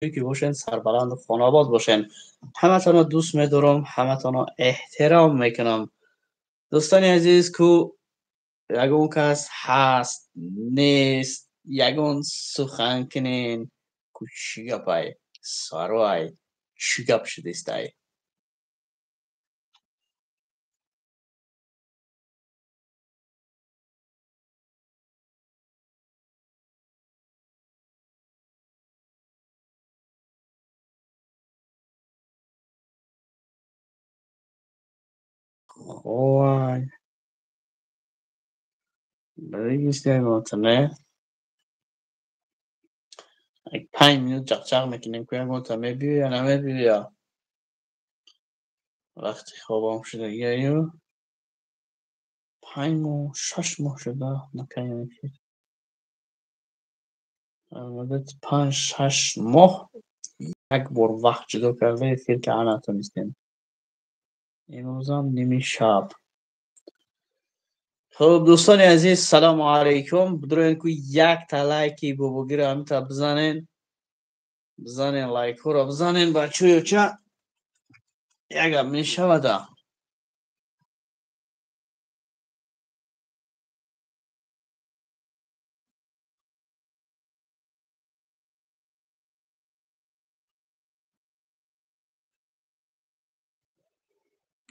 Ки бошен, сарбаланду хонобод бошен. Ҳаматонро дӯст медорам, ҳаматонро эҳтиром мекунам. Дӯстони азиз, ку ягон кас ҳаст, нест, ягон сухан кунен, ку чӣ гапай, сарвай, чӣ гап шудистай? Ховай. Бигистяготане. Як 5 минут чақчақ мекунем, ку ягонта мебиё я намебиё. Вақти хобам шудагиаю. 5 моҳ, 6 моҳ шуда накардем эфир. Муддати 5-6 моҳ як бор вақт ҷудо карда эфир карда натонистем. Имрӯзам ними шаб. Хуб, дӯстони азиз, салому алайкум. Бидроен, ку якта лайки бобогиро ҳамита бизанен. Бизанен, лайкҳоро бизанен, бачаёча. Як гап мешавада.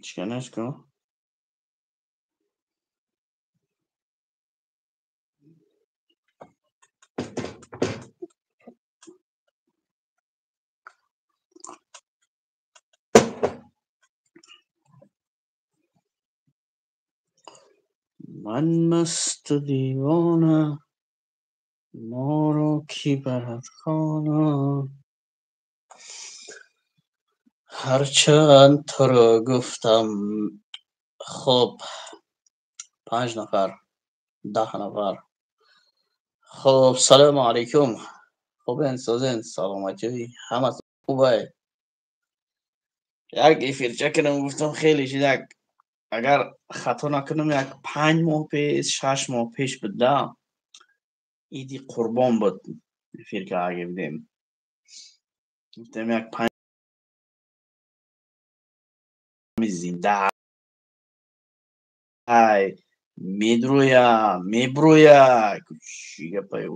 Чиканаш ку? Ман масту девона, моро кӣ барад хона? Ҳарчанд туро гуфтам. Хуб, панҷ нафар, 10 нафар. Хуб, салому алайкум. Хубен, созен, саломатӣ ҳама хубай? Як эфирча кунам гуфтам, хеле шид, як агар хато накунам, як 5 моҳ пеш, 6 моҳ пеш буд да, иди қурбон буд, эфир карда будем. Гуфтем, як панҷ зинда ай медроя, меброя, чӣ гапай?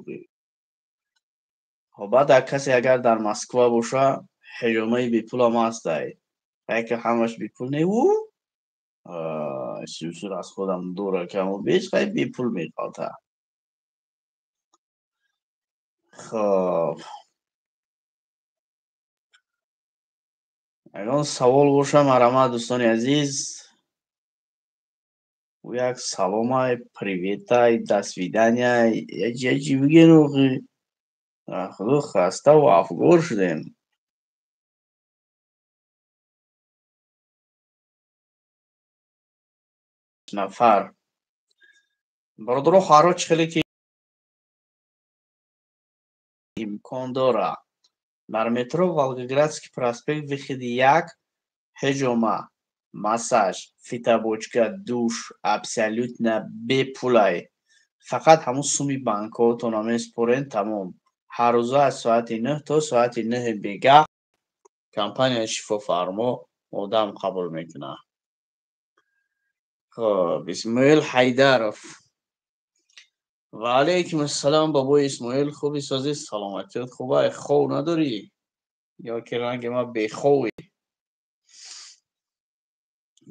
Хоб, баъд касе агар дар Москва боша, ҳиҷомаи бепулам ҳастай. Яке ҳамаш бепул неву сюсур аз худам дура, каму беш хай бепул меқалта. Хоб, ягон савол боша, марҳамат, дӯстони азиз. Як саломай, приветай, до свиданияй, ячи биген. Охи, худо, хаставу афгор шудем. Нафар бародаро, хоҳаро, чӣ хеле ки имкон дора, дар метро Волгоградский проспект, выходи 1, ҳиҷома, массаж, фитобочка, душ абсолютно бепулай. Фақат ҳамун суми банкҳоотонро месупорен, тамом. Ҳар рӯза аз соати 9 то соати 9 бегаҳ компанияи Шифофармо одам қабул мекунад. Хоб, Исмоил Ҳайдаров, ва алайкум ассалом, бобои Исмоил, хуби, созӣ, саломатиёт хубай? Хов надорӣ ё ки ранги ма беховӣ?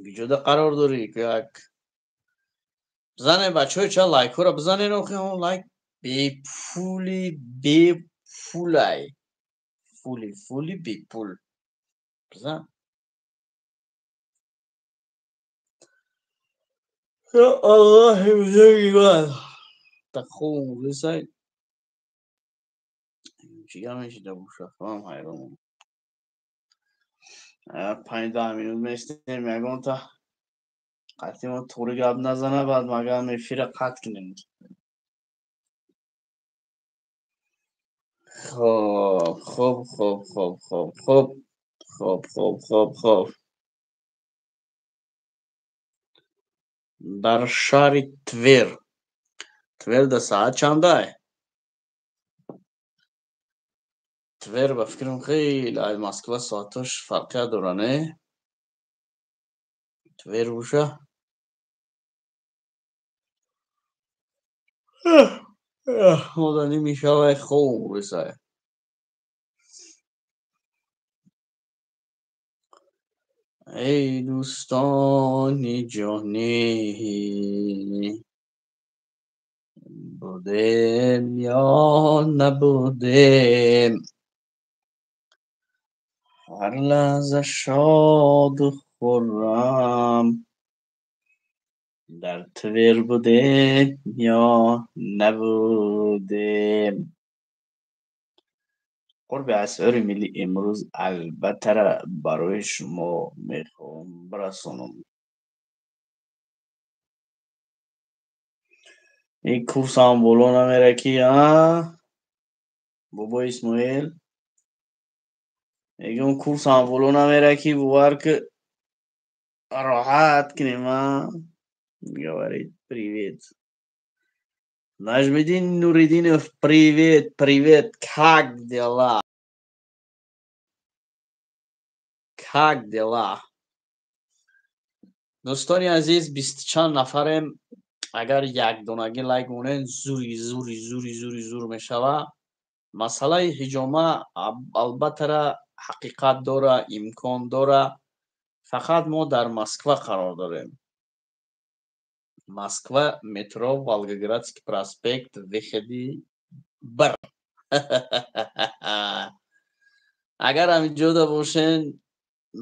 Биҷода қарор дорӣ? Як бизане, бачаҳо, ча лайкҳоро бизанен. Охи, ҳамон лайк бепули, бепулай, фули фули бепул бизан. Я Аллоҳи бузурги ман, та хоб мухлисай, чига мешида боша, худам ҳайронам. 5-10 минут местем, ягонта қатъи мо туғри гап назана, баъд магам эфира қатъ кунем. Хоб, хоб, хоб, хоб, хоб, хоб, хоб, хоб, хоб, хоб. Дар шаҳри Твер. Тверда саат чандай? Твер ба фикрам хеле аз Москва соатош фарқият дора, не? Твер боша. Мода нимишавай хоб ресай. Эй дӯстони ҷонӣ, будем ё набудем, ҳар лаҳза шоду хуррам, дар Твер будем ё набудем. Қурби асъори миллӣ имрӯз албаттара барои шумо мехоҳам бирасонам. Ин курсам боло намера ки, а? Бобои Исмоил? Мегӯм курсам боло намера ки, бовар ки роҳат кунем, а? Говорит, привет. Нажмиддин Нуриддинов, привет, привет, как дела? Как дела? Дӯстони азиз, бисту чанд нафарем. Агар якдонагӣ лайк монед, зури зури зури зури зур мешава. Масъалаи ҳиҷома албаттара ҳақиқат дора, имкон дора. Фақат мо дар Москва қарор дорем. Москва, метро Волгоградский проспект, выходи 1. Агар ҳаминҷода бошен,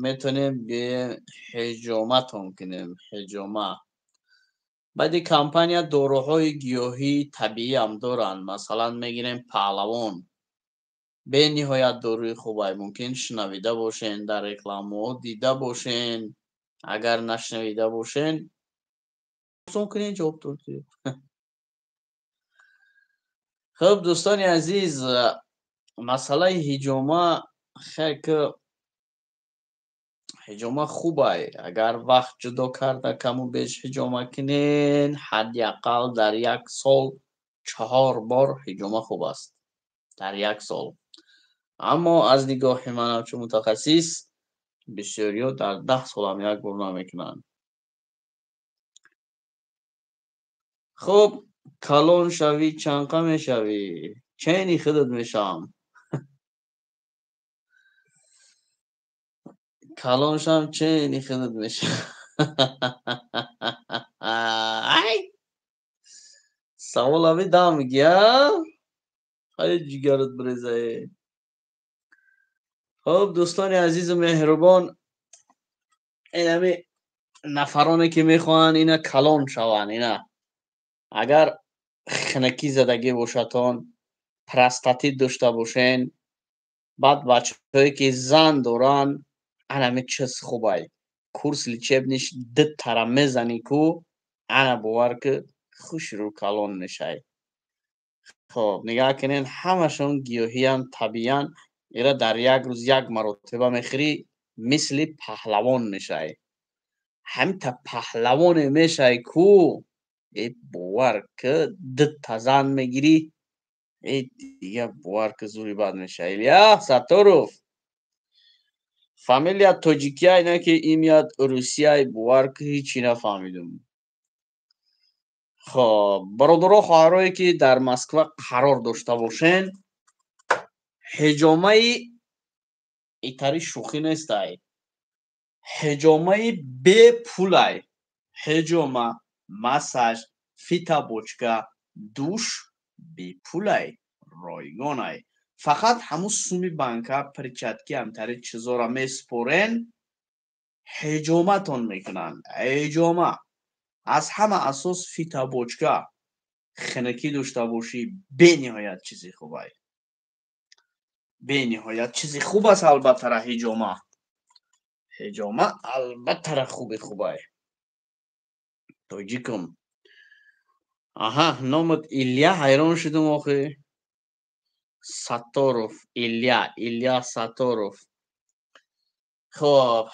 метавонем биёем ҳиҷоматон кунем, ҳиҷома. Баъди компания доруҳои гиёҳии табиӣ ҳам доранд. Масалан, мегирем паҳлавон. Бениҳоят доруи хубай. Мумкин шунавида бошен, дар рекламаҳо дида бошен. Агар нашунавида бошен, сон кунен ҷавобтон. Хуб, дӯстони азиз, масъалаи ҳиҷома хел ки ҳиҷома хубай. Агар вақт ҷудо карда каму беш ҳиҷома кунен, ҳадди ақал дар як сол 4 бор ҳиҷома хуб аст. Дар як сол. Аммо аз нигоҳи ман ҳамчун мутахассис, бисёриҳо дар 10 солам як бор намекунанд. Хуб, калон шавӣ чанқа мешавӣ? Чени худат мешавам. Калон шам чени худат мешавам. Ай! Савол ҳами дам мегӣ, а? Ай ҷигарат бирезае. Хуб, дӯстони азизу меҳрубон, ин ҳами нафароне ки мехоҳанд ина калон шаванд, ина агар хинакӣ задагӣ бошадтон, простатит дошта бошен, баъд бачаҳое ки зан доранд, ана ҳами чиз хубай. Курс лечебныйш ду тара мезанӣ ку, ана бовар ки хушрӯ калон мешавӣ. Хоб, нигаҳ кунед, ҳамашон гиёҳиянд, табииянд. Ира дар як рӯз як маротиба мехӯрӣ, мисли паҳлавон мешавӣ. Ҳамита паҳлавоне мешавӣ ку, э бовар ки дута зан мегирӣ, э дига бовар ки зури бад мешавӣ. Илья Сатторов, фамилия тоҷикия, ина ки имя русияй, бовар ки ҳичи нафаҳмидум. Хоб, бародаро, хоҳарое ки дар Москва қарор дошта бошен, ҳиҷомаи итари шӯхӣ нестай. Ҳиҷомаи бепулай. Ҳиҷома, массаж, фитобочка, душ бепулай, ройгонай. Фақат ҳамун суми банка, перчатки, ҳамтари чизора месупорен, ҳиҷоматон мекунанд. Ҳиҷома. Аз ҳама асос фитобочка. Хинакӣ дошта бошӣ, бениҳоят чизи хубай. Бениҳоят чизи хуб аст албаттара ҳиҷома. Ҳиҷома албаттара хуби хубай. Тоҷикум. Аҳа, номат Илья, ҳайрон шудум охи. Сатторов, Илья, Илья Сатторов. Хоб,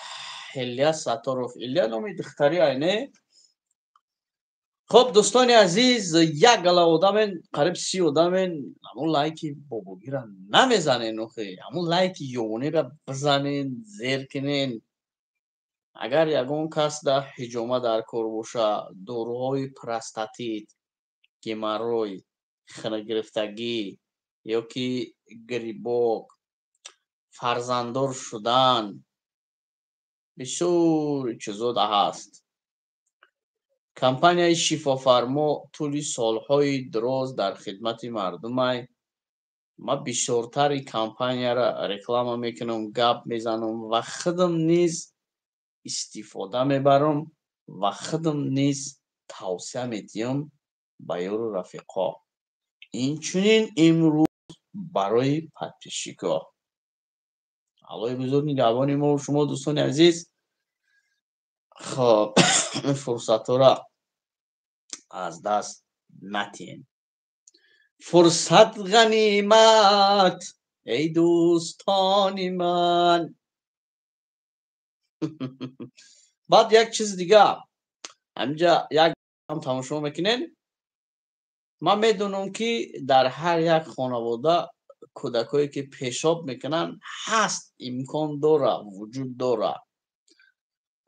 Илья Сатторов. Илья номи духтари ай, не? Хоб, дӯстони азиз, як гала одамен, қариб 30 одамен, ҳамун лайки бобогира намезанен, охе, ҳамун лайки ёнира бизанен, зер кунен. Агар ягон кас дар ҳиҷома дар кор боша, доруҳои простатит, геморрой, хинагирифтагӣ ё ки грибок, фарзанддор шудан, бисёр чизо да ҳаст. Компанияи Шифофармо тӯли солҳои дароз дар хидмати мардумай. Ман бисёртари компанияра реклама мекунам, гап мезанам ва худам низ истифода мебарам ва худам низ тавсия медиҳам ба ёру рафиқо. Инчунин имрӯз барои подписчикҳо. Аллоҳи бузург нигаҳбони мо шумо, дӯстони азиз. Хоб, фурсатҳоро аз даст натиҳем. Фурсат ғанимат, эй дӯстони ман. Баъд як чиз дига, ҳаминҷа як ҳам тамошо мекунем. Ман медонам, ки дар ҳар як хонавода кӯдакое ки пешоб мекунанд ҳаст, имкон дора, вуҷуд дора.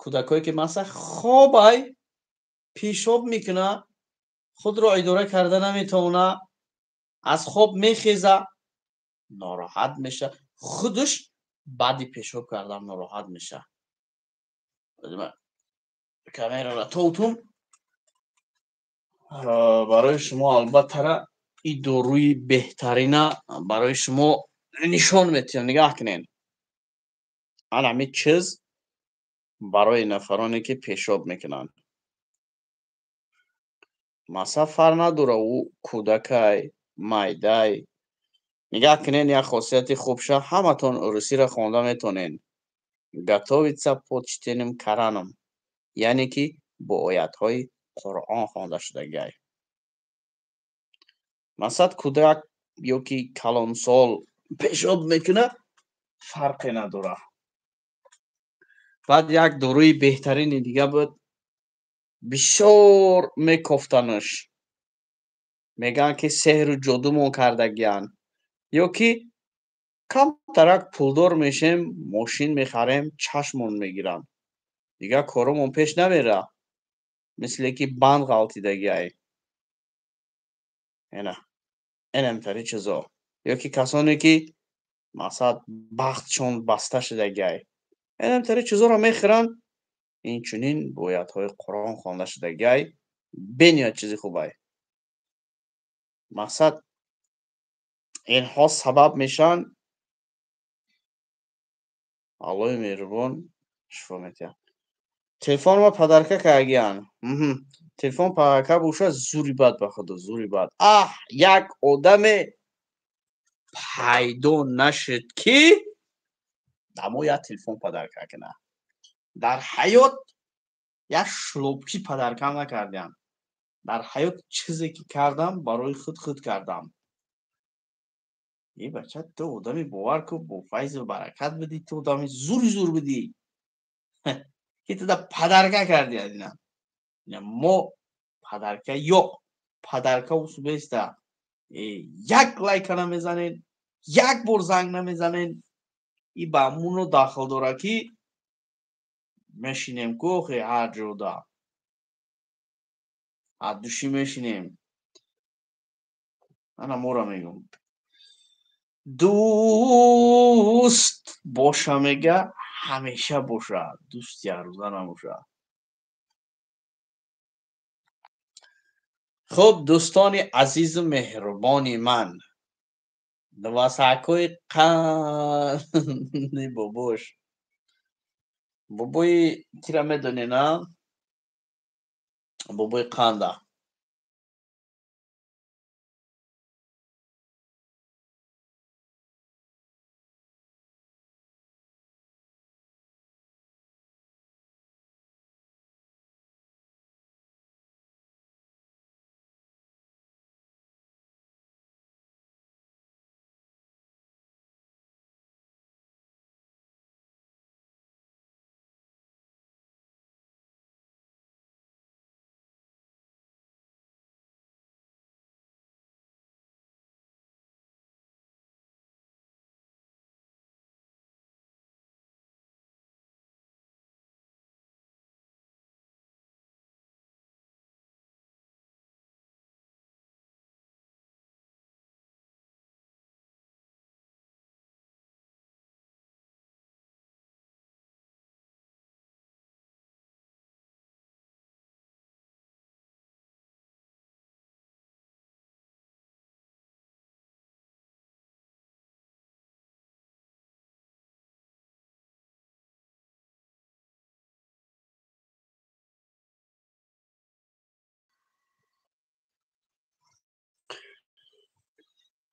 Кӯдакое ки масалан хобай пешоб мекуна, худро идора карда наметавона, аз хоб мехеза, нороҳат меша, худаш баъди пешоб кардан нороҳат меша. Камераро товтум барои шумо, албаттара ин доруи беҳтарина барои шумо нишон метиҳам. Нигаҳ кунед, ана ҳамин чиз барои нафароне ки пешоб мекунанд. Масалан, фарқ надора ӯ кӯдакай, майдай. Нигаҳ кунед, як хосияти хубша, ҳаматон русиро хонда метонед. Готовится по чтением Кораном, яъне ки бо оятҳои Қуръон хонда шудагиай. Масалан, кӯдак ё ки калонсол пешоб мекунад, фарқе надорад. Баъд як доруи беҳтарини дига буд, бисёр мекофтанаш. Мегӯянд ки сеҳру ҷодумон кардагиянд, ё ки камтарак пулдор мешем, мошин мехарем, чашмон мегиранд, дигар коромон пеш намера, мисле ки банд ғалтидагиай. Ена энамтари чизо. Ё ки касоне ки масалан бахтшон баста шудагиай, энамтари чизоро мехӯранд. Инчунин бо оятҳои Қуръон хонда шудагиай, бениҳоят чизи хубай. Мақсад, инҳо сабаб мешаванд, Аллоҳи меҳрубон шифо медиҳад. Телефонро подарка кардагиянд. Телефон подарка бошад, зури бад, ба худо, зури бад. Аҳ, як одаме пайдо нашуд, ки дамо як телефон подарка кунад. Дар ҳаёт як шлопки подарка накардиам. Дар ҳаёт чизе ки кардам, барои худ кардам. Е бача, ту одами, бовар кун, бо файзу баракат будӣ, ту одами зури зур будӣ, ки туда подарка кардӣ. Ина мо подарка ёқ, подарка усубеста. Як лайка намезанед, як бор занг намезанед. И ба ҳамуно дахл дора, ки мешинем ку, охе, ҳар ҷода ҳаддушӣ мешинем. Ана моро мегӯм, дӯст боша, мега, ҳамеша боша, дӯст якрӯза набоша. Хуб, дӯстони азизу меҳрубони ман, двасакҳои қанди бобош, бобои кира медонед, а? Бобои қанда.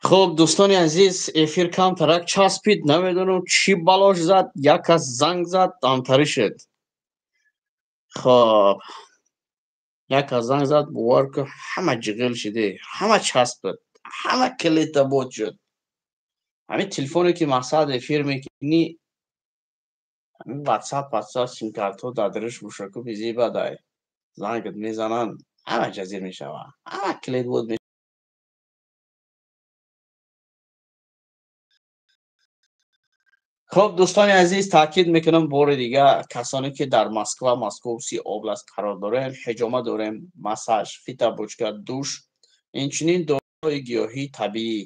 Хуб, дӯстони азиз, эфир камтарак часпид, намедонам чӣ балош зад, як кас занг зад, амтарӣ шуд. Хоб, як кас занг зад, бовар кун, ҳама ҷиғил шиде, ҳама часпид, ҳама клета бод шуд. Ҳамин телефоне ки мақсад эфир мекунӣ, ҳамин ватсап, ватсап, симкартҳо дар дариш бошаку безебадай. Зангат мезананд, ҳама ҷазир мешавад, ҳама клет бод. Хуб, дӯстони азиз, таъкид мекунам бори дига, касоне ки дар Москва, Московский область қарор дорем, ҳиҷома дорем, массаж, фитобочка, душ, инчунин доруҳои гиёҳии табиӣ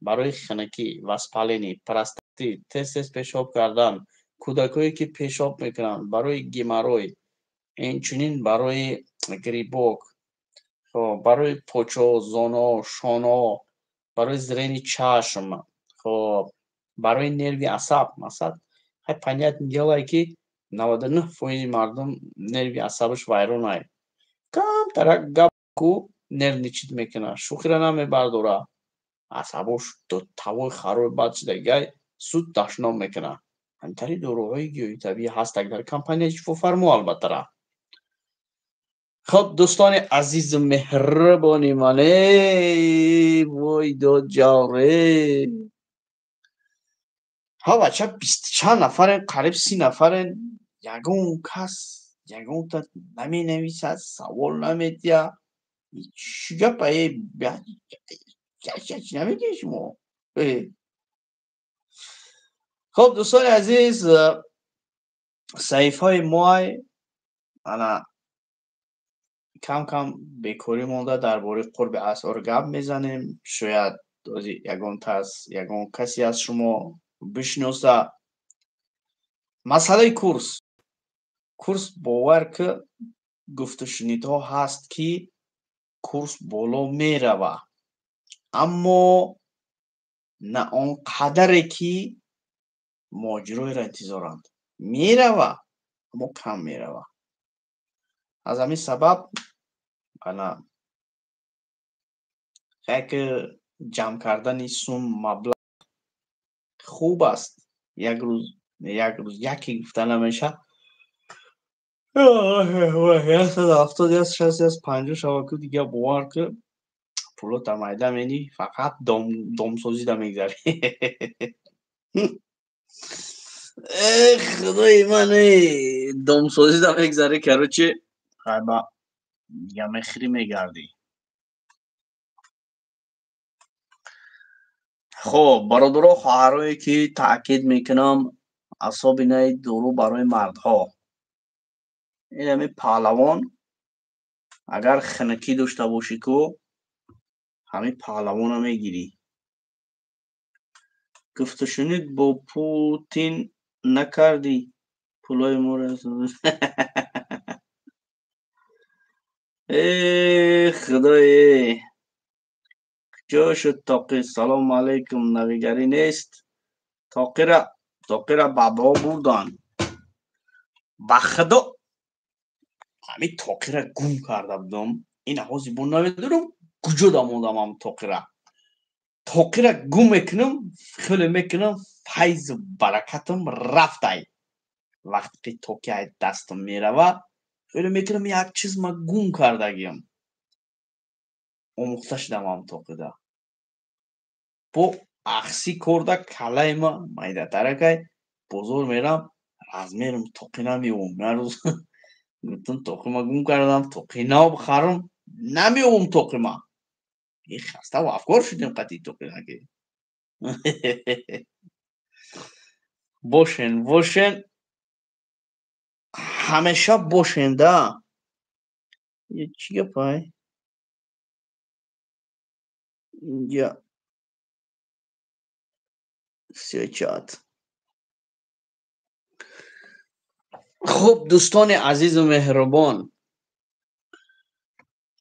барои хунукӣ, воспаление, простатит, тез-тез пешоб кардан, кӯдакое ки пешоб мекунанд, барои геморрой, инчунин барои грибок, хоб, барои почо, зоно, шоно, барои зрение чашм, хоб, барои нерви асаб. Масалан, хай, понятное дело, ки 99% мардум нерви асабаш вайронай. Камтарак гап ку нервничать мекунад, шӯхиро намебардора, асабош тавои хароби бад шудагай, суд дашном мекунад. Ҳамтари доруҳои гиёҳи табиӣ ҳастак дар компанияи Шифофармо, албаттара. Хуб, дӯстони азизу меҳрубони ман, вой, дод ҷавре. Ҳа, бача, бисту чанд нафарен, қариб 30 нафарен, ягон кас ягонта наменависад, савол намедиҳад. Чӣ гапа, э? Чӣ намегӯед шумо? Хуб, дӯстони азиз, саҳифаи моай ана кам кам бекорӣ монда, дар бораи қурби асъор гап мезанем. Шояд ягон тас, ягон касе аз шумо бишноса. Масъалаи курс, бовар ки, гуфтушунидҳо ҳаст, ки курс боло мерава, аммо на он қадаре ки муҳоҷироеро интизоранд. Мерава, аммо кам мерава. Аз ҳамин сабаб ана як ҷамъ кардани сум, маблағ хуб аст. Як рӯз, як рӯз яке гуфта намеша, 170, 160, 150 шава ку дига, бовар ки, пулота майда менӣ, фақат домсозида мегзарӣ. Э, худои ман, домсозида мегзарӣ. Короче, хайба дига мехӯрӣ, мегардӣ. Хуб, бародаро, хоҳарое ки таъкид мекунам, асобинаи дору барои мардҳо, ин ҳамин паҳлавон, агар хунукӣ дошта бошӣ ку, ҳамин паҳлавона мегирӣ. Гуфтушунид бо Путин накардӣ, пулои моро. Э, худое, куҷо шуд Тоқӣ? Салому алайкум, навигарӣ нест. Тоқира бабо бурданд. Ба худо, ҳамин тоқира гум карда будам, ин ҳозир бо намедонам куҷо дамондам. Ҳам тоқира гум мекунам, хеле мекунам, файзу баракатам рафтай. Вақте ки тоқи ай дастам мерава, хеле мекунам, як чиз ма гум кардагиам. Омӯхта шудам ҳам тоқида. Бо ахси корда каллаи ма майдатаракай, бозор мерам, размерам тоқӣ намеёбам. Як рӯз гуфтам, тоқима гум кардам, тоқи нав бихарам, намеёбам тоқима. И хаставу афкор шудем қатъи тоқинаки. Бошен, бошен, ҳамеша бошен да. Чӣ гапай инҷа? Все чат. Хуб, дӯстони азизу меҳрубон,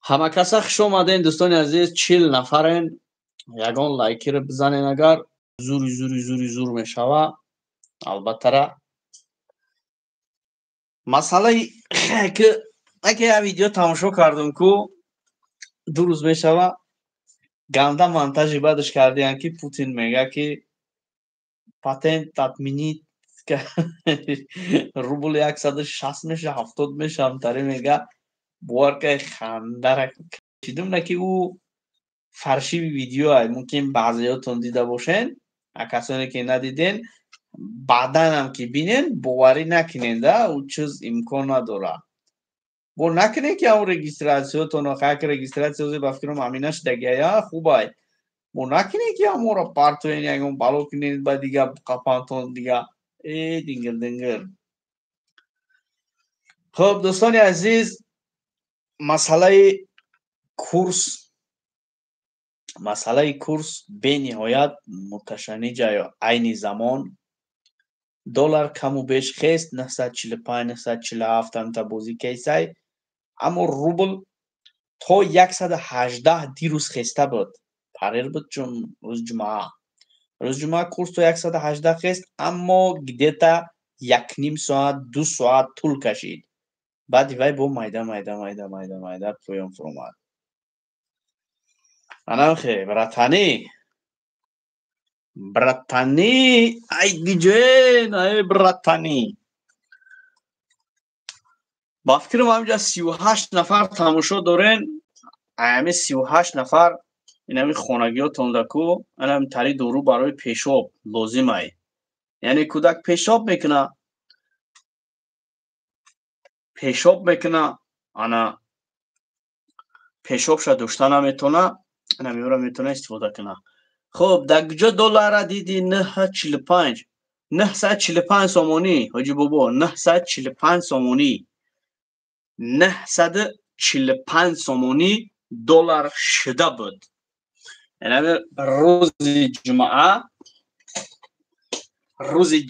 ҳамакаса хуш омадем. Дӯстони азиз, 40 нафарен, ягон лайкиро бизанен, агар зури зури зури зур мешава, албаттара. Масъалаи ки аке як видео тамошо кардам ку, 2 рӯз мешава. Ганда монтажи бадаш кардиян, ки Путин мега, ки патент отменить, рубл 160 меша, 70 меша, ҳамтаре мега. Бовар кай, хандара кашидум, на ки ӯ фальшивый видео. Мумкин баъзеётон дида бошен, а касоне ки надиден, баъданам ки бинен, боварӣ накунен да, ӯ чиз имкон надорад. Бо накунен, ки ҳамн регистрация тон, как регистрация ба фикрам ҳамина шудагия, хубай. Бо накунен, ки ҳамонро партоен, ягон бало кунен, ба дига қапантон дига э дингир дингир. Хуб, дӯстони азиз, масъалаи курс бениҳоят муташанниҷа. Айни замон доллар каму беш хест, 945, 947 амта бозӣ кейсай, аммо рубл то 118 дирӯз хеста буд, парер буд, чун рӯзи ҷумъа курс то 118 хест, аммо где-то якним соат, 2 соат тӯл кашид. Баъди вай бо майда майда майда майда майда поён фуромад. Анамхе, братани, братани, ай диҷен, ай братани, ба фикрам ҳаминҷа 38 нафар тамошо дорен. Ами 38 нафар инами хонагиҳотондаку анам тари дору барои пешоб лозимай, яъне кӯдак пешоб мекуна, пешоб мекуна, ана пешобша дошта наметона, анамиёра метона истифода куна. Хуб, дар куҷо доллара диди? 9,45, 945 сомонӣ, ҳоҷи бобо, 945 сомонӣ, 945 сомонӣ доллар шуда буд. Яъне рӯзи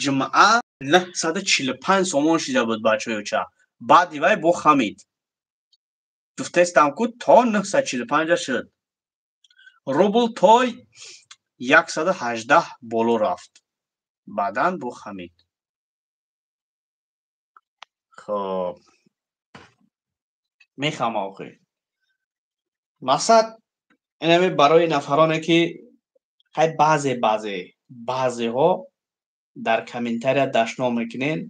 ҷумъа 945 сомон шида буд, бачаёча. Баъди вай бо хамид гуфтестам ку, то 945 шуд, рубл то 118 боло рафт, баъдан бо хамид. Хоб, мехама охи. Мақсад инаме барои нафароне, ки хай баъзеҳо дар комментария дашном мекунен.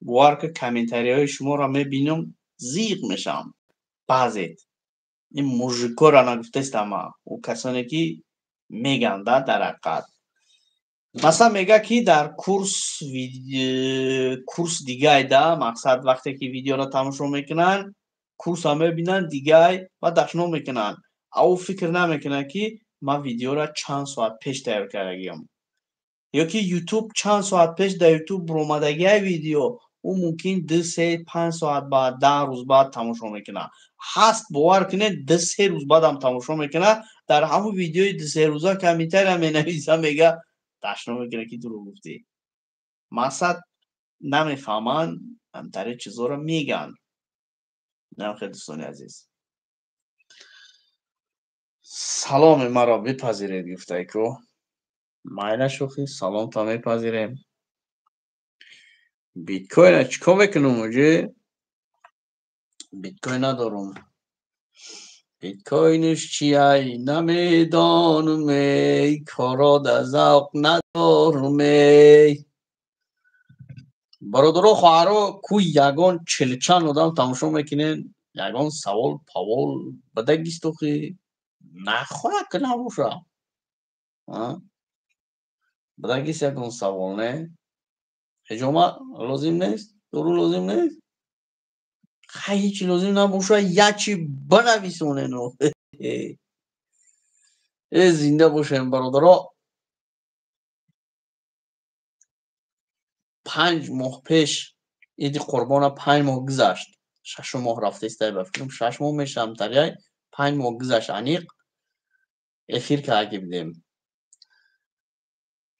Бовар ки комментарияҳои шуморо мебинам, зиқ мешавам. Баъзет ин мужик ора нагуфтестама, ӯ касоне ки меганда, дар ҳақиқат, масалан, мега, ки дар курс дигай да. Мақсад, вақте ки видеоро тамошо мекунанд, курса мебинанд дигай ва дашном мекунанд. А ӯ фикр намекунад, ки ман видеоро чанд соат пеш тайёр кардагиам ё ки Ютуб чанд соат пеш дар Ютуб буромадагиай видео. Ӯ мумкин 2, 3, 5 соат баъд, 10 рӯз баъд тамошо мекунад. Ҳаст, бовар кунед, 2, 3 рӯз баъдам тамошо мекунад, дар ҳамон видеои 2, 3 рӯза комментария менависа, мега, дашном мекунад, ки дурӯғ гуфтӣ. Мақсад, намефаҳманд, ҳамтари чизоро мегӯянд. Намхе, дӯстони азиз, саломи маро бипазиред, гуфтай ку. Майла, шӯхӣ, саломта мепазирем. Биткоина чӣ кор мекунам? Оҷи биткоин надорум. Биткоинш чияй, намедонум, эй, коро да завқ надорум, эй. Бародаро, хоҳаро, ку ягон чилчанд одам тамошо мекунен, ягон савол павол бадагистохи нахоҳад ки набоша, бадагист ягон савол не? Ҳиҷома лозим нест, дору лозим нест, хай ҳечи лозим набоша, ячи банависонену. Э, зинда бошем, бародаро. 5 моҳ пеш иди қурбона, 5 моҳ гузашт, шашум моҳ рафтаистай, ба фикрам, 6 моҳ мешавам таряй, 5 моҳ гузашт, аниқ эфир карда будем.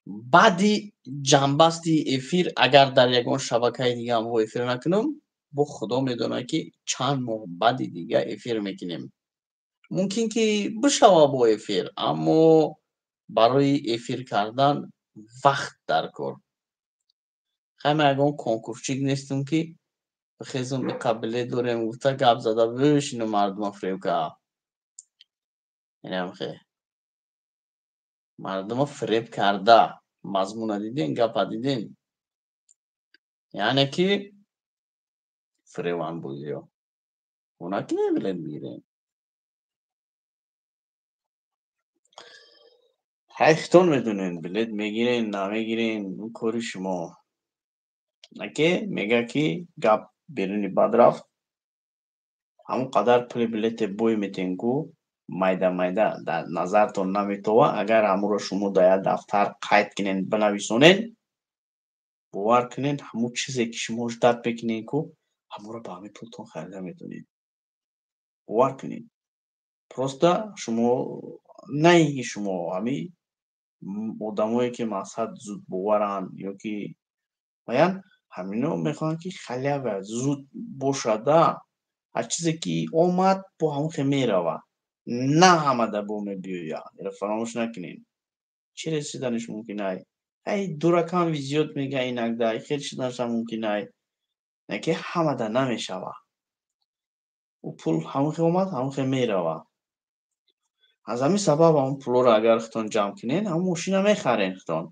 Баъди ҷамъбасти эфир, агар дар ягон шабакаи дигаам бо эфир накунам, бо худо медонад, ки чанд моҳ баъди дига эфир мекунем. Мумкин ки бишава бо эфир, аммо барои эфир кардан вақт дар кор. Хай, ман ягон конкурсчик нестам, ки бихезум, иқа билет дорем гуфта, гап зада бишину, мардума фиреб каа. Инам хе. Мардума фиреб карда. Мазмуна диден, гапа диден. Яъне ки фиребан бозиё. Она ки билет мегирем. Ҳай, хитон медонен, билет мегирен, намегирен, ӯ кори шумо. Наке мега ки гап беруни бад рафт. Ҳамон қадар пули билете бой метен ку майда майда дар назартон наметова. Агар ҳамонро шумо дар як дафтар қайд кунен, бинависонен, бовар кунен, ҳамон чизе ки шумо ждать мекунен ку, ҳамонро ба ҳамин пултон харида метавонед. Бовар кунед. Просто шумо на ин ки шумо, ҳамин одамое ки мақсад зудбоваранд ё ки баян ҳамино мехоҳанд ки халява зуд бошада, ҳар чизе ки омад бо ҳамон хел мерава. На ҳамада бо мебиёяд. Инро фаромӯш накунед. Чӣ расиданаш мумкин ай? Ай, дуракам везёт мега иногда, хел шуданашам мумкин ай. Не ки ҳамада намешава. Ӯ пул ҳамон хел омад, ҳамон хел мерава. Аз ҳамин сабаб ҳамон пулҳоро агар худтон ҷамъ кунед, ҳамон мошина мехарен худтон.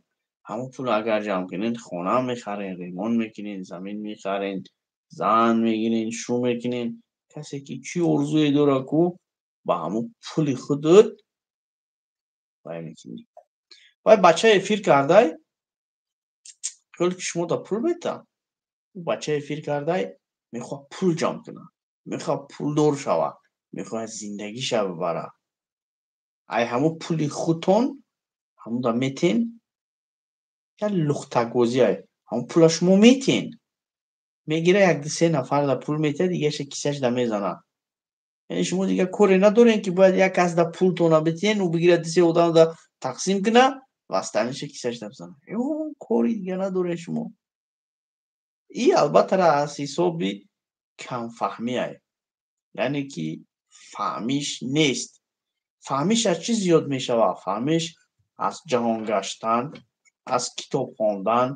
Ҳамон пулро агар ҷамъ кунед, хона мехарен, ремонт мекунед, замин мехарен, зан мегирен, шу мекунед. Касе ки чӣ орзуе дорад ку, ба ҳамон пули худат вай мекунӣ. Вай бача эфир кардай, хеле ки шумо да пул метаҳад. Ӯ бача эфир кардай, мехоҳад пул ҷамъ кунад, мехоҳад пулдор шавад, мехоҳад зиндагиша бибарад. Ай ҳамон пули худтон ҳамонда метен, як лухтагозӣ ай. Ҳамон пула шумо метен. Мегира як ду се нафар да пул метиҳад, дигаша кисашда мезанад. Яъне шумо дигар коре надорен ки бояд як кас да пултона битиҳен, ӯ бигирад ду се одам да тақсим кунад ва остальныйша кисашда бизанад. Ё кори дигар надорен шумо. И албатта аз ҳисоби камфаҳмӣ ай. Яъне ки фаҳмиш нест. Фаҳмиш аз чӣ зиёд мешавад? Фаҳмиш аз ҷаҳонгаштан, аз китоб хондан,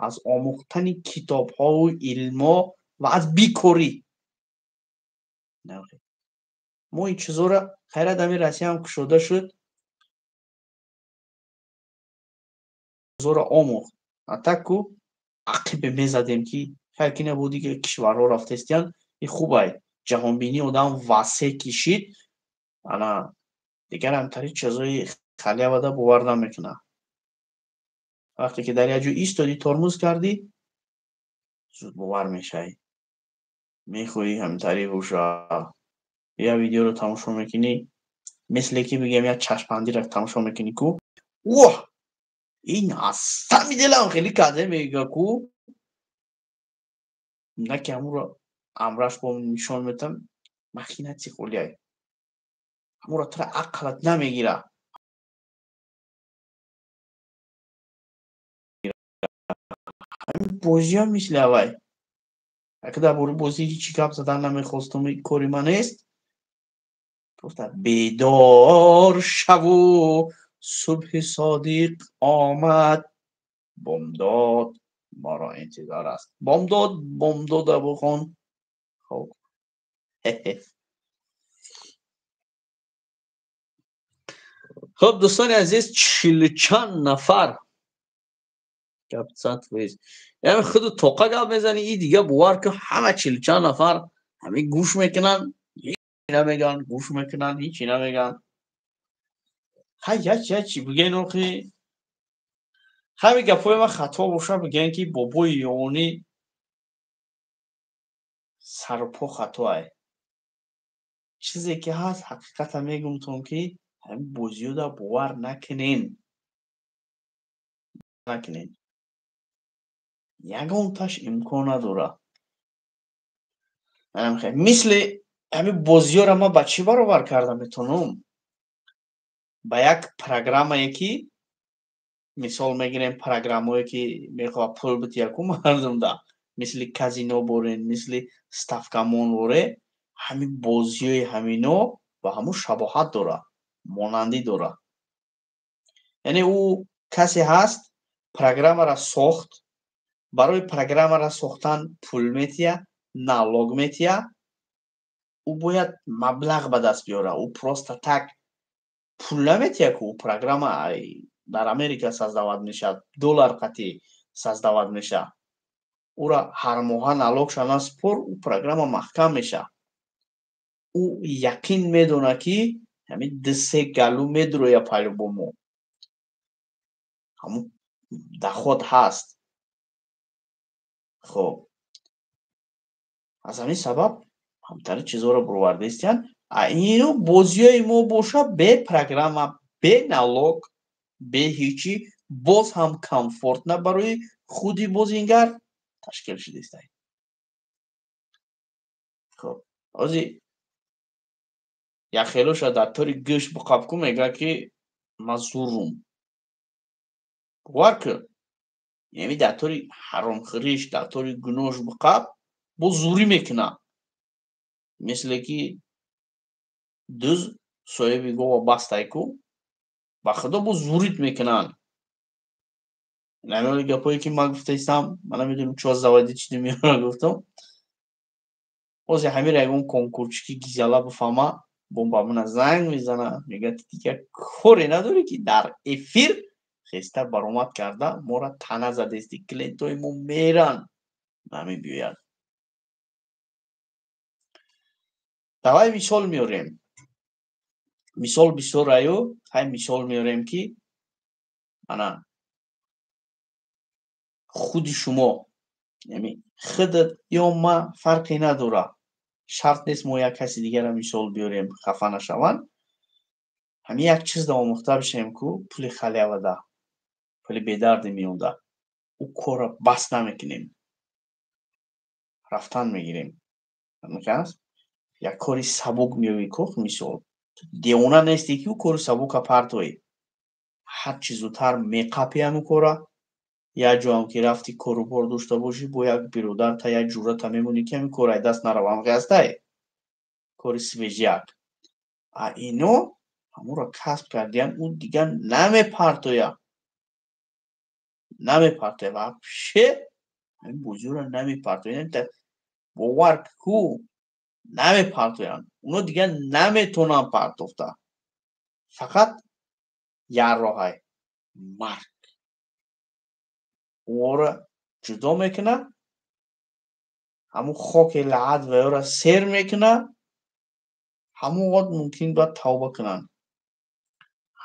аз омӯхтани китобҳову илмҳо ва аз бекорӣ. Мо ин чизҳоро хайрат ҳамин Россия ҳам кушода шуд, чизҳоро омӯхт. А так ку ақибе мезадем ки хайр ки набуд, дигар кишварҳо рафтаистиянд, ин хуб ай. Ҷаҳонбинии одам васеъ кишид, ана дигар ҳамтари чизҳои халявада бовар намекунад. Вақте ки дар як ҷой истодӣ, тормоз кардӣ, зуд бовар мешавӣ. Мехоҳӣ ҳамтари боша. Як видеоро тамошо мекунӣ, мисле ки бигем як чашмбандиро тамошо мекунӣ ку, воҳ, ин аз сами дилам хеле карде мега ку, на ки ҳамонро амраш бо нишон метам, махинати холиай. Ҳамонро тура ақлат намегира. Ҳамин бозиам мисли авай. Ака дар бораи бозӣ ҳеҷ гап задан намехостум, кори ман нест. Просто бедор шаву субҳи содиқ омад, бомдод моро интизор аст. Бомдод, бомдода бухон. Хоб. Хоб, дӯстони азиз, чилу чанд нафар гап зад фоиз. Яъне худу тоқа гап мезанӣ, и дига бовар кун, ҳама чилу чанд нафар ҳамин гӯш мекунанд, ҳеҷ намегӯянд, гӯш мекунанд, ҳеҷ намегӯянд. Ҳай, як як чӣ бигӯен охи? Ҳамин гапҳои ман хато боша, бигӯен ки бобои ёнӣ сару по хато ай. Чизе ки ҳаст, ҳақиқата мегӯмтон ки ҳамин бозиёда бовар накунен. Накунен. Ягонташ имкон надорад. Мисли ҳамин бозиёро ман ба чӣ баробар карда метавонам? Ба як программае ки мисол мегирем, программое ки мехоҳад пул бития ку мардумда, мисли казино борен, мисли ставкамон боре, ҳамин бозиёи ҳамино ба ҳамун шабоҳат дорад, монандӣ дорад. Яъне ӯ касе ҳаст, программаро сохт, барои программаро сохтан пул метия, налог метия, ӯ бояд маблағ ба даст биёрад. Ӯ просто так пул наметия ку, ӯ программа Дар Америка создавать мешавад, доллар қатъи создавать мешавад. Ура ҳар моҳа налог ша наспор, ӯ программа маҳкам мешавад. Ӯ яқин медонад, ки ҳамин ду-се галу медуроя, по-любому ҳамун доход ҳаст. Хоб, аз ҳамин сабаб ҳамтари чизҳоро буровардаистиянд. А ино бозиҳои мо боша, бе программа, бе налог, бе ҳечи, боз ҳам комфортно барои худи бозингар ташкил шудааст. Хоб, ҳозир яхелоша дар тори гӯш биқаб ку, мегӯяд, ки ман зурум. Бовар кун, яъне дар тори ҳаромхӯриш, дар тори гуноҳш биқаб, боз зурӣ мекунад, мисле ки дуз соҳиби гова бастай ку. Ба худо, боз зурит мекунанд. Намеоли гапое, ки ман гуфтаистам, ман намедонам, чо заводи чи меёра гуфтам. Ҳозир ҳамира ягон конкурчики гизала бифаҳма, бо ба мана занг мезана, мегӯяд: «Дигар коре надорӣ, ки дар эфир хеста баромад карда моро тана задести, клиентҳои мо меран, намебиёяд». Давай мисол меорем. Мисол бисёр аю, ҳай мисол меорем, ки ана худи шумо, яъне худат ё ма, фарқе надорад, шарт нест мо як каси дигарро мисол биёрем, хафа нашаванд. Ҳамин як чизда омӯхта бишем, ку пули халява да, пули бедарди меонда, ӯ корро бас намекунем, рафтан мегирем. Аст як кори сабук меёвӣ ку, мисол, девона нестӣ, ки ӯ кори сабука партоӣ. Ҳарчи зудтар меқапӣ ҳамун кора. Як ҷоам ки рафти, кору бор дошта бошӣ, бо як биродарта, як ҷурата мемонӣ, ки ҳамин кор ай даст наравам, ҳастай кори свежак. А ино ҳамонро касб кардиян, ӯ дигар намепартоя, намепартоя, вообще ҳамин бозиҳоро намепартоя. Бовар ку, намепартоянд оно, дигар наметонанд партофта. Фақат як роҳай: марг онро ҷудо мекунад, ҳамун хоки лаъат ва ёро сер мекунад. Ҳамон вақт мумкин бояд тавба кунанд.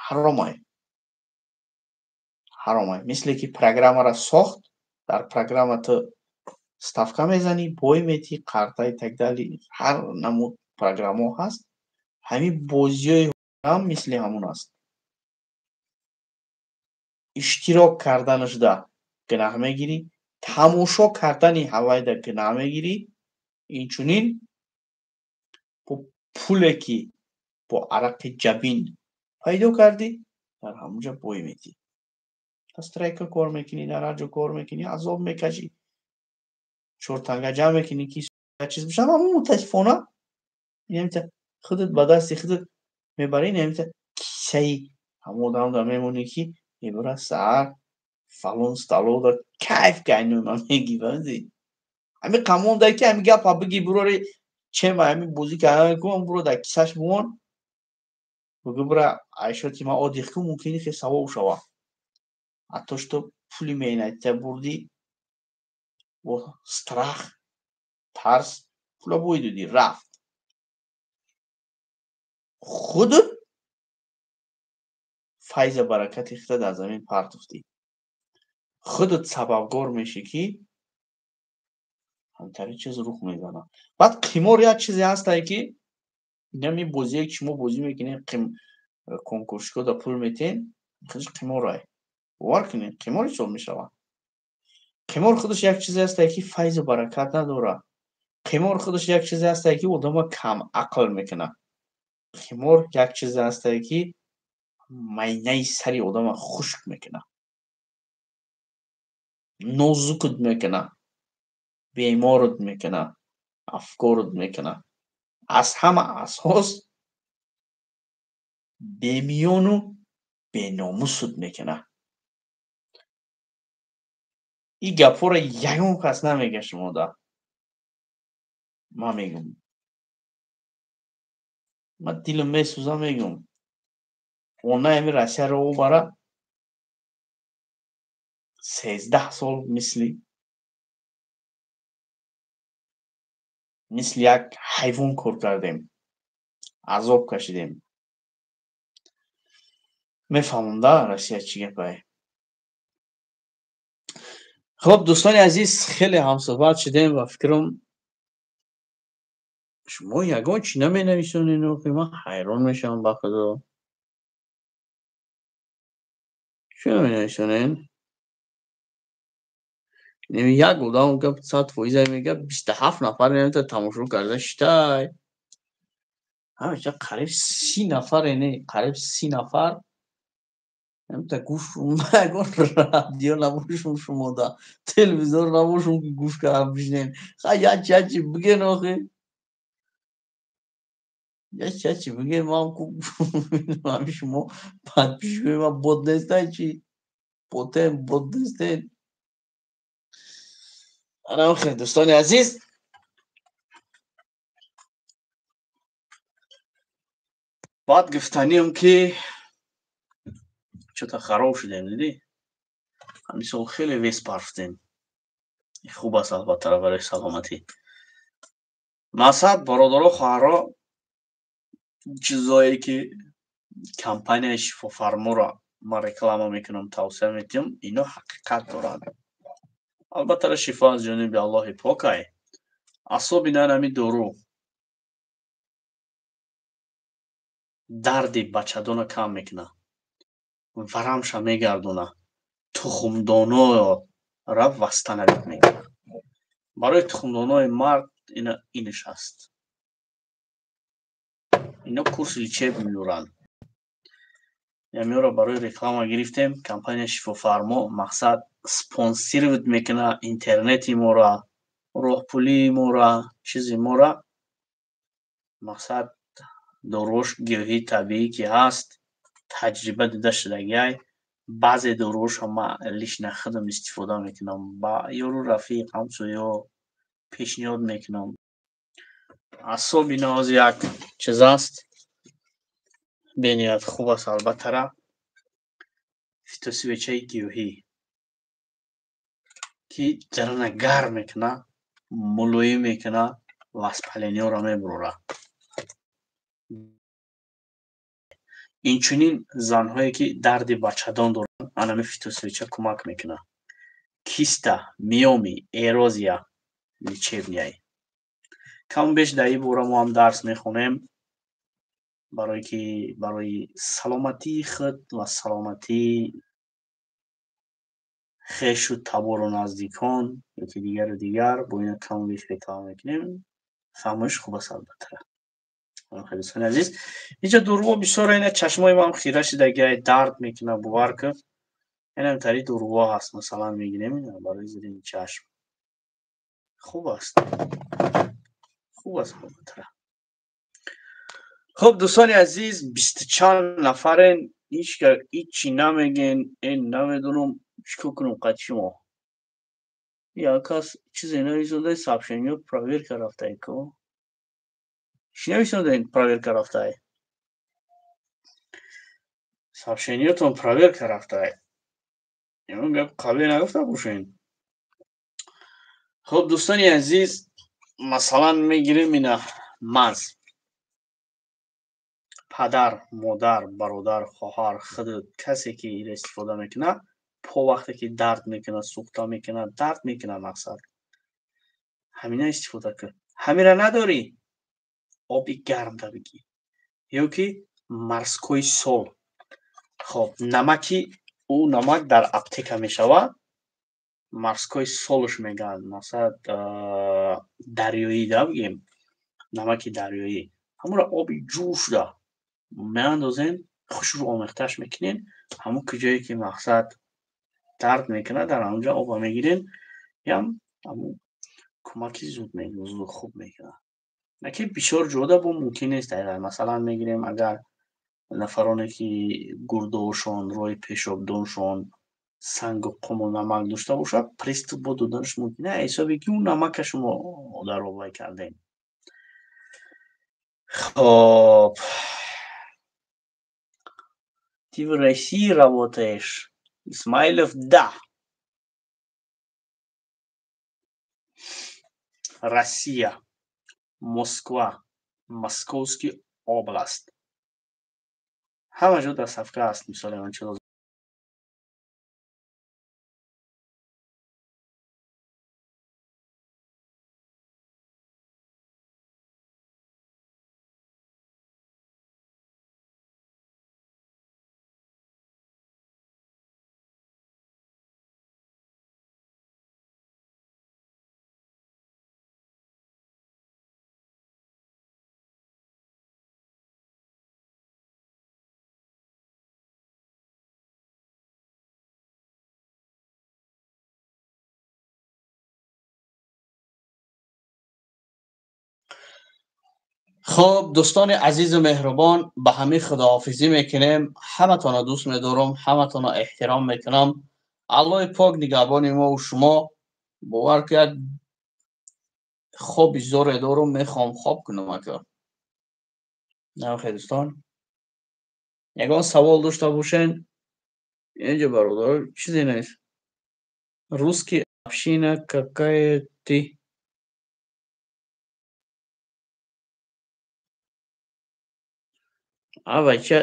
Ҳаромай, ҳаромай. Мисле ки программаро сохт, дар программа ту ставка мезанӣ, бой метӣ, қарта и так далее, ҳар намуд программаҳо ҳаст. Ҳамин бозиҳои ҳам мисли ҳамун аст. Иштирок карданашда гунаҳ мегирӣ, тамошо кардани ҳавайда гунаҳ мегирӣ. Инчунин бо пуле, ки бо арақи ҷабин пайдо кардӣ, дар ҳамунҷа бой метӣ. Дар стройка кор мекунӣ, дар ҳар ҷо кор мекунӣ, азоб мекашӣ, чортанга ҷамъ мекунӣ, ки чиз бишавад. Аммо мутаассифона худат ба дасти худат мебарӣ, намита кисаи ҳамон одамда мемонӣ, ки мебарад саҳар фалон столовда кайф кайнума меги. Фаҳмидӣ? Ҳамин қамонда, ки ҳамин гапа биги, бурори чема ҳамин бозӣ кардан кун, буро дар кисаш бимон, бугӯ: «Бура айшоти ман отдых кун». Мумкин хел савоб шава. А то что пули меҳнатита бурдӣ, бо страх, тарс пула бой додӣ, рафт. Худут файза баракати худа дар замин партофтӣ, худат сабабгор мешӣ, ки ҳамтари чиз рух мезанад. Баъд қимор як чизе ҳастае, ки инами бозие, ки шумо бозӣ мекунед, конкурсчикода пул метиҳен, худаш қиморай. Бовар кунед, қимор ҳисоб мешавад. Қимор худаш як чизе ҳастае, ки файзу баракат надорад. Қимор худаш як чизе ҳастае, ки одамро камақл мекунад. Қимор як чизе ҳастае, ки майнаи сари одамро хушк мекунад, нозукут мекунад, беморут мекунад, афкорут мекунад. Аз ҳама асос бемиёну беномусут мекунад. Ин гапҳоро ягон кас намега шумода, ман мегӯм. Ман дилам месӯзам, мегӯм. Она ами Россияро обара. 13 сол мисли як ҳайвон кор кардем, азоб кашидем. Мефаҳмам да Россия чӣ гапае. Хуб, дӯстони азиз, хеле ҳамсӯҳбат шудем ва фикрам шумо ягон чӣ наменависонед, ман ҳайрон мешавам ба худо. Чӣ наменависонед? Як одам гап 100% мегӯяд, 27 нафар тамошо карда шитай. Ҳамеша қариб 30 нафар, не, қариб 30 нафар та гӯш, ягон радио набошум шумода, телевизор набошум ки гӯш карда бишинем. Ха, ячи ячи биген охи. Ячи ячи биген, ман ку ҳами шумо подписчикои ман бот нестай чи? Ботен, бот нестен. Ана охи, дӯстони азиз, баъд гуфтаниам ки чё-то хароб шудем, дидӣ? Ҳамин сол хеле вес парфтем. Хуб аст албатта барои саломатӣ. Мақсад, бародаро, хоҳаро, чизое ки компанияи шифофарморо ман реклама мекунам, тавсия метиҳам, ино ҳақиқат дорад. Албатта шифо аз ҷониби Аллоҳи покай. Асоби ҳамин дору дарди бачадона кам мекунад, варамша мегардона, тухмдоноро восстановить мекунад. Барои тухмдонои мард ина инш аст. Ино курси лечебный доранд. Ямиёро барои реклама гирифтем. Компания шифофармо мақсад спонсировать мекунад интернети моро, роҳпулии моро, чизи моро. Мақсад доруош гиёҳии табиӣ ки ҳаст, таҷриба дида шудагиай. Баъзе доруошо ман лично худам истифода мекунам, ба ёру рафиқ, ҳамсоё пешниҳод мекунам. Асоби ноз як чиз аст, бениҳоят хуб аст албаттара. Фитосвечаи гиёҳӣ ки дарана гарм мекунад, мулоим мекунад, воспалениёро мебурорад. Инчунин занҳое ки дарди бачадон доранд, анами фитосвеча кӯмак мекунад. Киста, миоми, эрозия лечебный. Каму беш дар ин бора мо ҳам дарс мехонем, барое ки барои саломатии худ ва саломатии хешу табору наздикон ёки дигару дигар бо ина каму беш реклама мекунем. Фаҳмоиш хуб аст албатта. Дӯстони азиз, инҷа доруҳо бисёр, ина чашмои ман хира шудагиай, дард мекунад, бовар кун. Инам тари доруҳо ҳаст, масалан мегирем ина барои зери чашм. Хуб аст. Хуб аст албатта. Хуб, дӯстони азиз, бисту чанд нафарен, ҳичи намеген, эн намедонам чӣ кор кунам қати шумо. Як кас чизе нависонда, сообщениё проверка рафтай ко. Чӣ нависондаин проверка рафтай? Сообщениётон проверка рафтай. Ягон гап қабле нагуфта бошен. Хуб, дӯстони азиз, масалан мегирем ина маз. Падар, модар, бародар, хоҳар, худ касе ки инро истифода мекунад, по вақте ки дард мекунад, сӯхта мекунад, дард мекунад мақсад. Ҳамина истифода кун. Ҳамира надорӣ? Оби гарм да бигир. Ё ки морской сол. Хоб, намаки ӯ намак дар аптека мешавад. Морской солш мегӯянд, мақсад дарёӣ да бигем. Намаки дарёӣ. Ҳамонро оби ҷӯшда меандозем, хушрӯ омехташ мекунем. Ҳамон куҷое ки мақсад дард мекунад, дар ҳамонҷо оба мегирем. Ям ҳамон кӯмаки зуд зуд хуб мекунад. Наки бисёр ҷода бо мумкин нест. Масалан мегирем, агар нафароне ки гурдоошон, роҳи пешобдоншон сангу қуму намак дошта бошад, приступ бо доданаш мумкин не, ҳисоби ки ӯ намака шумо дар обай кардем. Хоб, ты в России работаешь? Исмаилов, да. Россия, Москва, Московский область. Ҳама ҷо доставка аст, мисоли ман чӣ. Хуб, дӯстони азизу меҳрубон, ба ҳамин худоҳофизӣ мекунем. Ҳаматонро дӯст медорам, ҳаматонро эҳтиром мекунам. Аллоҳи пок нигаҳбони мо шумо. Бовар ки як хоби зоре дорам, мехоҳам хоб кунам ака. Нахе дӯстон, ягон савол дошта бошен, инҷо бародар чизе нест. Русский община какая ты? А бача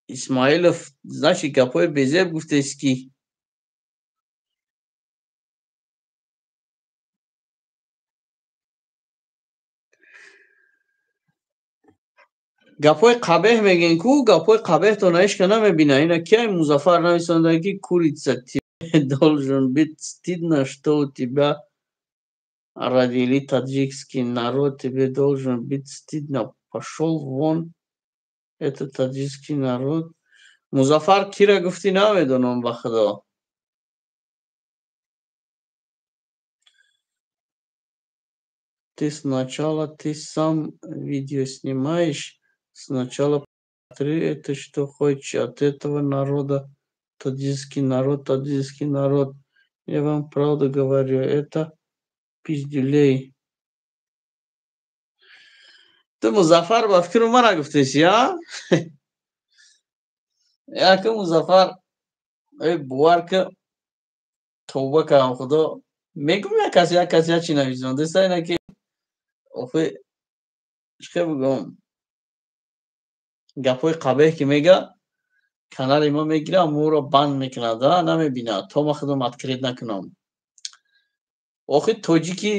Исмаилов, значит, гапҳои безеб гуфтест ки. Гапҳои қабеҳ мегӯен ку, гапҳои қабеҳтон ҳеҷ ка намебина. Ина кия Музаффар нависонда ки курица, тебе должен быть стыдно, что у тебя родили таджикский народ, тебе должен быть стыдно. Пошел вон, это таджикский народ. Музаффар кира гуфтӣ намедонам, ба худо. Ты сначала ты сам видео снимаешь, сначала смотри, это что хочешь от этого народа, таджикский народ, таджикский народ. Я вам правду говорю, это пиздюлей. Ту Музаффар ба фикру мана гуфтес, я? Яка Музаффар, эй бовар ки тавба кардам худо. Мегум як кас, як кас як чи нависонда. Деста ина ки охи чӣ бигӯм? Гапҳои қабеҳ ки мега, канали ма мегира, моро банд мекунад, а намебинад, то ма худам открыт накунам. Охи тоҷики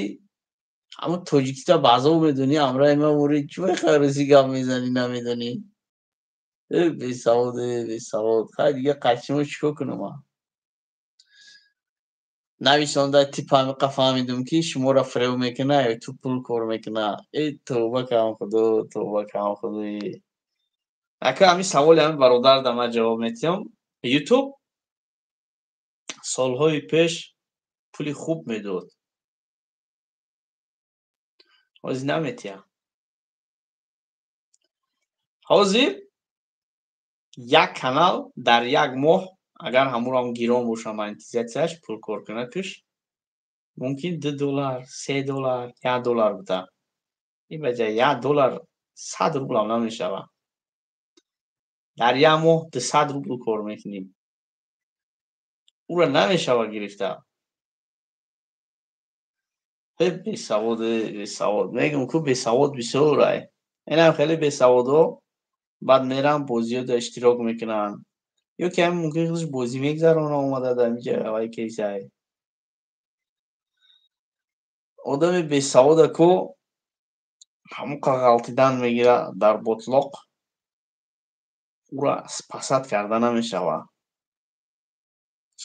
ҳамон тоҷикита баъзо медонӣ, ҳамраи ма мори чӣ мехоҳӣ русӣ гап мезанӣ, намедонӣ. Э бесавод, э бесавод. Хай дига қачимо чӣ кор кунам ман? Нависонда типа ҳамиқа фаҳмидум ки шуморо фиреб мекуна ё ту пул кор мекуна. Э тавба кардам худо, тавба кардам худо. Ака ҳамин саволи ҳамин бародар да ман ҷавоб метиҳам. Ютуб солҳои пеш пули хуб медод. Ҳозир наметиҳам. Ҳозир як канал дар як моҳ агар ҳамурам гирон боша монетизатсияш пул кор кунакаш мумкин $2, $3, $1 буда. Ин ба ҷои $1 100 рублам намешавад. Дар як моҳ 200 рубл кор мекунӣ. Ура намешавад гирифта. Э бесавод, э бесавод. Мегӯм ку бесавод бисёр ай. Инам хеле бесаводо баъд мерам бозиёда иштирок мекунанд. Ё ки ҳамин мумкин худаш бозӣ мегзарона омада дар инҷа авай кейсай. Одами бесавода ку ҳамон ғалтидан мегира дар ботлоқ, ура спасать карда намешавад.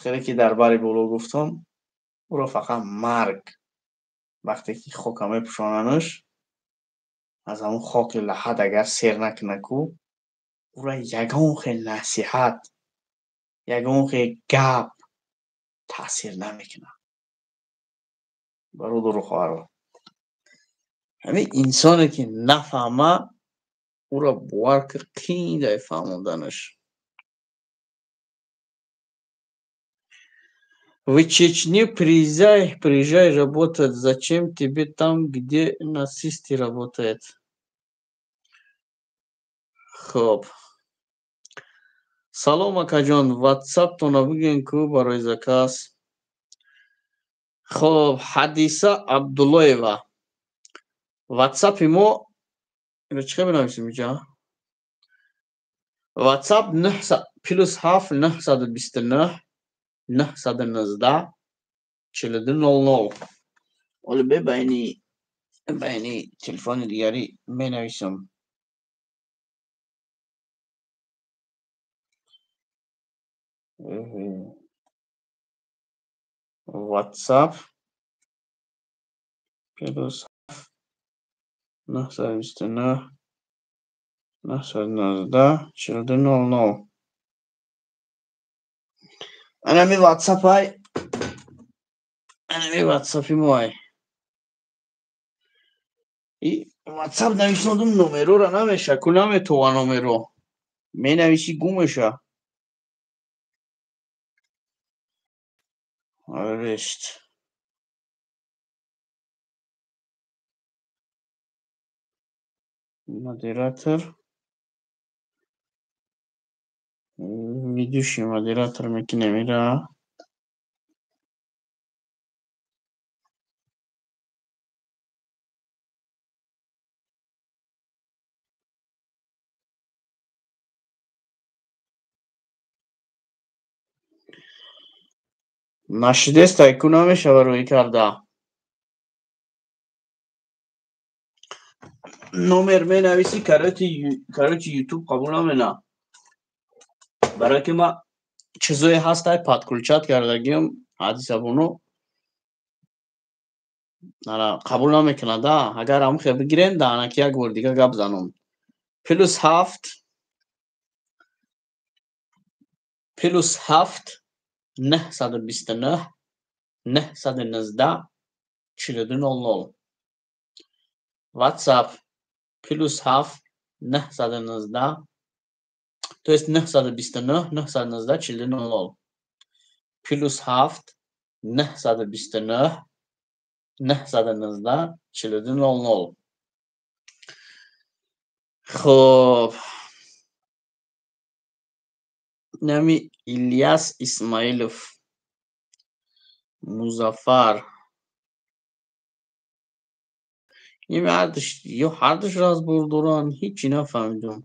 Хеле ки дар бари боло гуфтам, уро фақат марг вақте ки хока мепӯшонанаш, аз ҳамон хоки лаҳад агар сер накуна ку, ура ягон хел насиҳат, ягон хел гап таъсир намекунад. Бародару хоҳаро, ҳамин инсоне ки нафаҳма, уро бовар ки қийдай фаҳмонданаш. В Чечню приезжай, приезжай работать. Зачем тебе там, где нацисты работают? Хоб. Салом, акаҷон, WhatsApp-тонро бигӯен ку барои заказ. Хоб, Ҳадиса Абдуллоева, ватсапи мо ино чӣ хел менависем иҷа? Ватсап +7 929 919 42 00. Оли бе байни телефони дигарӣ менависам. WhatsApp +7 929 919 42 00. Анами WhatsApp ай, анами WhatsApp-и мо ай. И WhatsApp нависондум, номерора намеша, ку наметова номеро. Менависӣ, гум меша. Арест. Модератор. Ведущий модератор мекунем ира. Нашидеста, ку намешава рӯй карда. Номер менависӣ, короче, ютуб қабул намена. Барои ки ма чизое ҳастай, подключать кардагиам, Ҳадисабону, қабул намекунада. Агар ҳамхе бигирем, даҳанаки як бор дига гап занам. +7 929 919 42 00. WhatsApp +7 919, то есть 929 919 42 00. +7 929 919 42 00. Хоб, нами Ильяс Исмаилов, Музаффар. Ими ҳардуш ё ҳардуш разбор доранд, ҳичи нафаҳмидум.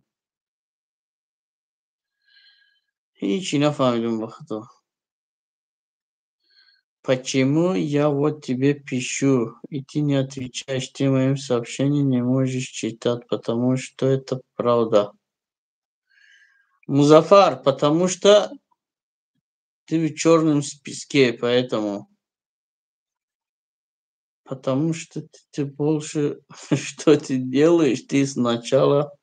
Ҳичи нафаҳмидум, ба худо. Почему я вот тебе пишу, и ты не отвечаешь, ты моим сообщением не можешь читать, потому что это правда. Музафар, потому что ты в черном списке, поэтому. Потому что ты больше, что ты делаешь, ты сначала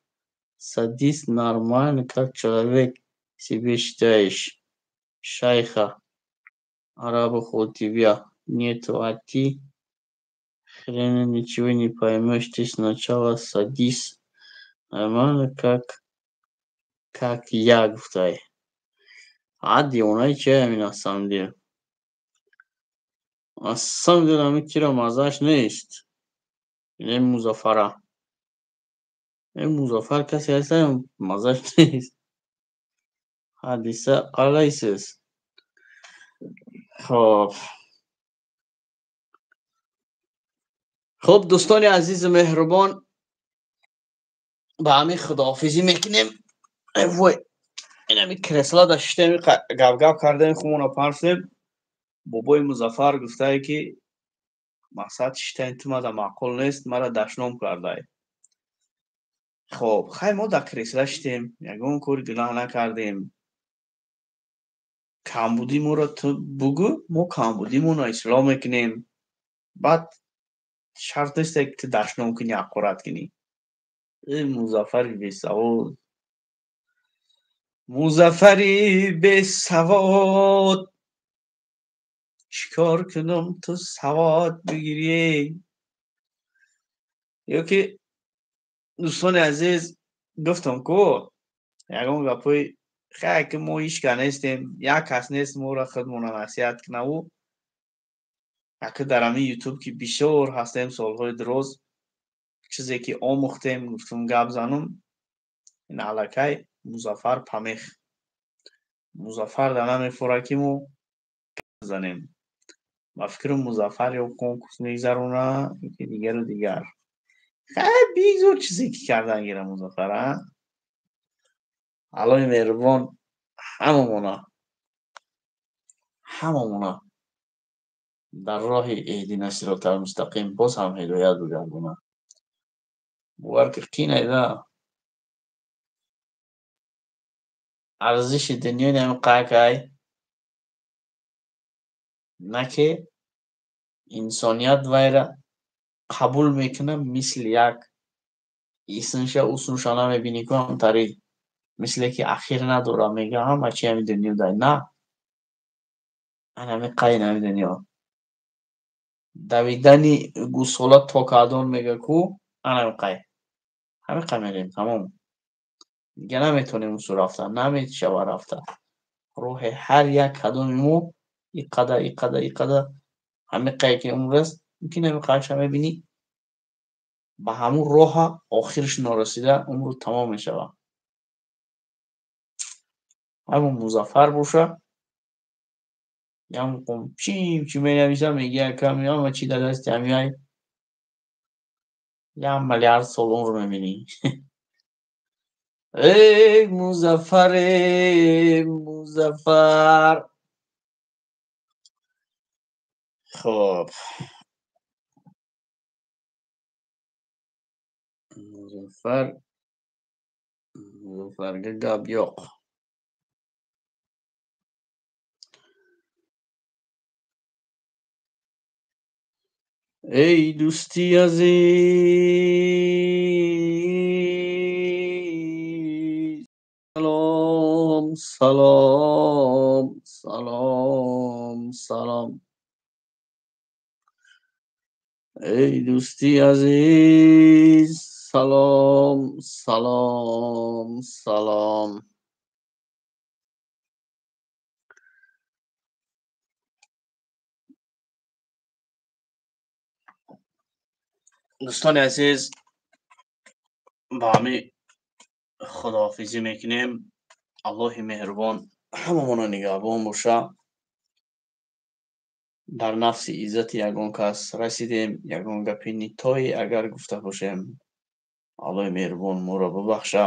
садись нормально, как человек себе считаешь. Шайха, арабов у тебя нету, а ты хрена ничего не поймешь. Ты сначала садись нормально, как я, гуфтай. А девонаи чи ами, на самом деле? На самом деле ами кира мазааш нест. Ин Музаффара. Ин Музаффар касе ҳаста, мазааш нест. Ҳадиса, қалайсиз? Хоб. Хуб, дӯстони азизу меҳрубон, ба ҳамин худоҳофизӣ мекунем. Вой, инами кресла да шиштем, гап-гап кардем, хумона парсем. Бобои Музаффар гуфтае, ки мақсад шиштани ту мада маъқул нест, мара дашном кардай. Хоб, хай, мо дар кресла шитем, ягон кори гуноҳ накардем. Камбудии моро ту бугӯ, мо камбудимонро ислоҳ мекунем. Баъд шарт несте, ки ту дашном кунӣ, ҳақорат кунӣ. Э, Музаффари бесавод. Музаффари бесавод. Чӣ кор кунам, ту савод бигирӣ? Ё ки, дӯстони азиз, гуфтам ку, ягон гапҳои хай, ки мо ҳеҷ ка нестем, як кас нест моро худмона насиҳат кунаву. Ака, дар ҳамин ютуб ки бисёр ҳастем, солҳои дароз, чизе ки омӯхтем, гуфтум гап занум. Ин аллакай Музаффар памех. Музаффар да намефора, ки мо гап занем. Ба фикрам, Музаффар ё конкурс мегзарона, ки дигару дигар. Хай, бигзор чизе ки кардан гира Музаффар, а? Аллоҳи меҳрубон ҳамамона дар роҳи иҳдина сиротал мустақим боз ҳам ҳидоят бигардона. Бовар ки қинайда арзиши дунё нами қакай на ки инсоният вайра қабул мекунад, мисли як исмша усмша намебинӣ ку, ҳамтари мисле ки ахир надора, мега ҳама чи ҳами дунё дай на анами қай нами дунё давидани гусола то кадон мега ку, анами қай ҳами қай мерем, тамом, дига наметонем усу рафта, намешава рафта. Роҳи ҳар як кадоми мо иқадар, иқадар, иқадар, ҳами қай ки умр аст, мумкин ҳами қайша мебинӣ, ба ҳамун роҳа охираш норасида умру тамом мешавад. Ҳамун Музаффар боша, ям чим чи менависам, меги якам ҳама чи дар дасти ҳамиай, як миллиард сол умр мебинӣ. Эй Музаффаре, Музаффар. Хоб, Музаффар, Музаффарга гап yo'q. Эй дӯсти азиз, салом, салом, салом, салом. Эй дӯсти азиз, салом, салом, салом. Дӯстони азиз, ба ҳамин худоҳофизӣ мекунем. Аллоҳи меҳрубон ҳамамонро нигаҳбон боша. Дар нафси иззати ягон кас расидем, ягон гапи нитое агар гуфта бошем, Аллоҳи меҳрубон моро бубахша.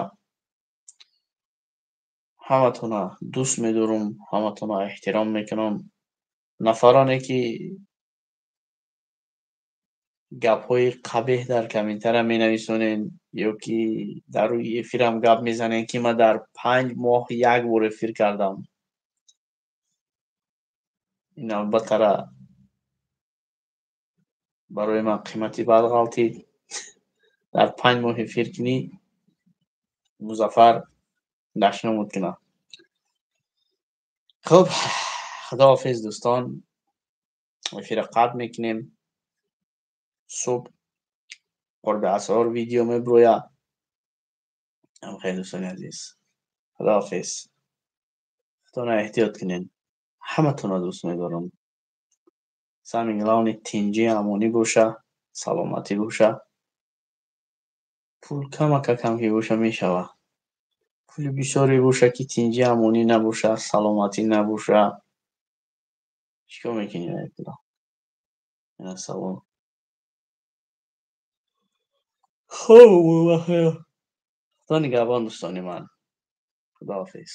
Ҳаматона дӯст медорам, ҳаматона эҳтиром мекунам. Нафароне ки гапҳои қабеҳ дар комментария менависонед ё ки дар рӯи эфирам гап мезанед, ки ман дар 5 моҳ як бор эфир кардам, ин албаттара барои ман қимати бад ғалтид. Дар 5 моҳ эфир кунӣ, Музаффар дашномуд кунад. Хуб, худоҳофиз дӯстон, эфира қатъ мекунем. Субҳ қурби асрор видео меброяд. Хеле дӯстони азиз, худоҳофиз. Худоро эҳтиёт кунед. Ҳаматонро дӯст медорам. Самый главный тинҷӣ, амонӣ боша, саломатӣ боша. Пул камака кам ки боша мешава. Пули бисёре боша ки тинҷӣ, амонӣ набоша, саломатӣ набоша, чикор мекунӣ пула? Ина савол. Хуб, худо нигаҳбон дӯстони ман. Худоҳофиз.